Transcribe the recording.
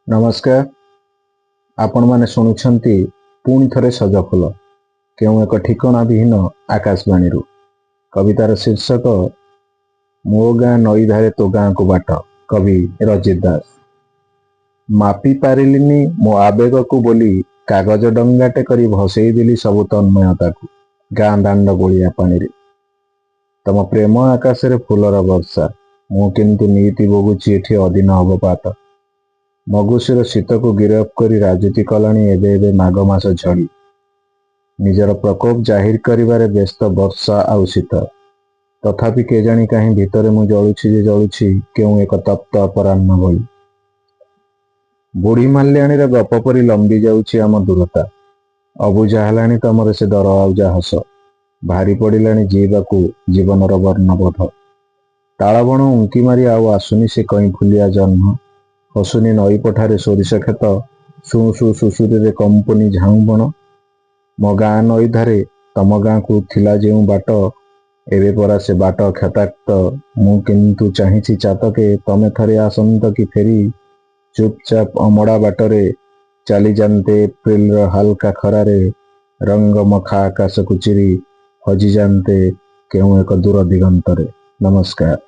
ନମସ୍କାର। ଆପଣମାନେ ଶୁଣୁଛନ୍ତି ପୁଣି ଥରେ ସଜଫୁଲ, କେଉଁ ଏକ ଠିକଣା ବିହୀନ ଆକାଶବାଣୀରୁ। କବିତାର ଶୀର୍ଷକ "ମୋ ଗାଁ ନଈ ଧାରେ ତୋ ଗାଁକୁ ବାଟ"। କବି ରଜିତ ଦାସ। ମାପି ପାରିଲିନି ମୋ ଆବେଗକୁ ବୋଲି କାଗଜ ଡଙ୍ଗାଟେ କରି ଭସେଇ ଦେଲି ସବୁ ତନ୍ମୟତାକୁ ଗାଁ ଦାଣ୍ଡ ଗୋଳିଆ ପାଣିରେ। ତମ ପ୍ରେମ ଆକାଶରେ ଫୁଲର ବର୍ଷା, ମୁଁ କିନ୍ତୁ ନିତି ଭୋଗୁଛି ଏଠି ଅଦିନ ଅବପାତ। ମଗୁଶିର ଶୀତକୁ ଗିରଫ କରି ରାଜୁତି କଲାଣି ଏବେ ଏବେ ମାଘ ମାସ ଝଡ଼ି। ନିଜର ପ୍ରକୋପ ଜାହିର କରିବାରେ ବ୍ୟସ୍ତ ବର୍ଷା ଆଉ ଶୀତ। ତଥାପି କେଜାଣି କାହିଁ ଭିତରେ ମୁଁ ଜଳୁଛି ଯେ ଜଳୁଛି କେଉଁ ଏକ ତପ୍ତ ଅପରାହ୍ନ ଭଳି। ବୁଢ଼ୀ ମାଲ୍ୟାଣୀର ଗପ ପରି ଲମ୍ବି ଯାଉଛି ଆମ ଦୂରତା। ଅବୁଝା ହେଲାଣି ତମର ସେ ଦର ଆଉଜା ହସ। ଭାରି ପଡ଼ିଲାଣି ଜିଇବାକୁ ଜୀବନର ବର୍ଣ୍ଣବୋଧ। ତାଳବଣ ଉଙ୍କି ମାରି ଆଉ ଆସୁନି ସେ କଇଁ ଫୁଲିଆ ଜହ୍ନ। ହସୁନି ନଈ ପଠାରେ ସୋରିଷ କ୍ଷେତ, ସୁଁ ସୁଁ ସୁସୁରିରେ କମ୍ପୁନି ଝାଉଁ ବଣ। ମୋ ଗାଁ ନଈ ଧାରେ ତମ ଗାଁକୁ ଥିଲା ଯେଉଁ ବାଟ, ଏବେ ପରା ସେ ବାଟ କ୍ଷତାକ୍ତ। ମୁଁ କିନ୍ତୁ ଚାହିଁଛି ଚାତକେ, ତମେ ଥରେ ଆସନ୍ତ କି ଫେରି। ଚୁପଚାପ ଅମଡ଼ା ବାଟରେ ଚାଲିଯାନ୍ତେ ଏପ୍ରିଲର ହାଲକା ଖରାରେ, ରଙ୍ଗମଖା ଆକାଶକୁ ଚିରି ହଜିଯାନ୍ତେ କେଉଁ ଏକ ଦୂର ଦିଗନ୍ତରେ। ନମସ୍କାର।